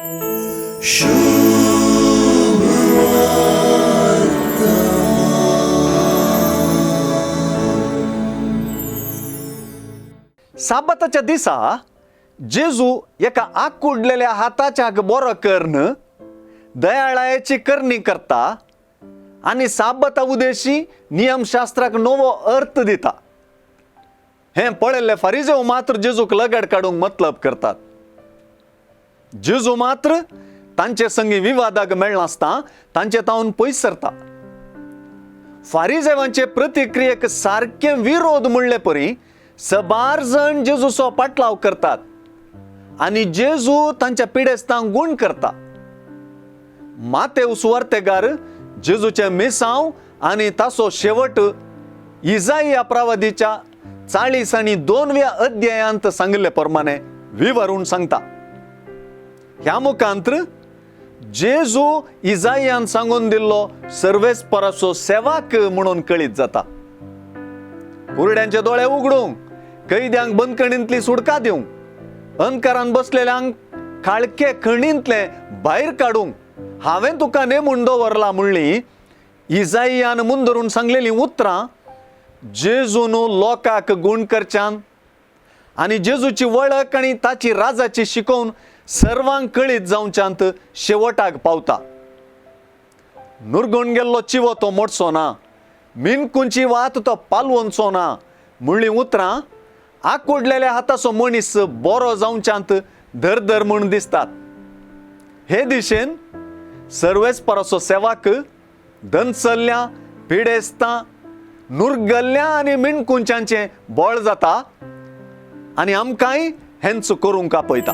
साबाताच्या दिसा जेजू एका आकुडलेल्या हाताच्या बरो कर्ण दयाळायेची करणी करता आनी साबाता उदेशी नियमशास्त्राक नवो अर्थ दिता. हें पळयल्ले फारिजेव मात्र जेजूक लगड काडूंक मतलब करतात. जेजू मात्र तांचे संगी विवादाक मेळनासता तांचे तावन पयस सरता. फारिजेवांचे प्रतिक्रियेक सारके विरोध म्हणले परी सबार जण जेजूचो पाटलाव करतात आनी जेजू तांच्या पिडेस्तांक गूण करता. मातेव सुवार्तेगार जेजूचें मिसांव आनी ताचो शेवट इजाइया प्रवादीच्या 42व्या अध्यायांत सांगिल्ले प्रमाणे विवरून सांगता. ह्या मुखांत्र जेजू इजाइयान सांगून दिल्लो सर्वेस्पराचो सेवाक म्हणून कळीत जाता. कुरड्यांचे दोळे उगडूंक, कैद्यांक बंदखणींतली सुडका दिवंक, अंधकारान बसलेल्यांक काळखे खणींतले भायर काडूंक हांवें तुका नेमून दवरला म्हणली इजाइयान मुंदरून सांगलेलीं उतरां जेजून लोकांक गूण करच्यान आनी जेजूची वळख आनी ताची राजाची शिकोवन सर्वांक कळीत जावच्यांत शेवटाक पावता. नुरगून गेल्लो चिवो तो मोडचो ना, मिनकुंची वात तो पालवनचो ना म्हणलीं उतरां आकुडलेल्या हाताचो मनीस बरो जावच्यांत दरदर म्हूण दिसतात. हे दिशेन सर्वेस्पराचो सेवाक दनसल्ल्या पिडेस्तां नुरगल्ल्या आनी मिणकुंच्यांचें बळ जाता आनी आमकांय हेंच करूंक आपयता.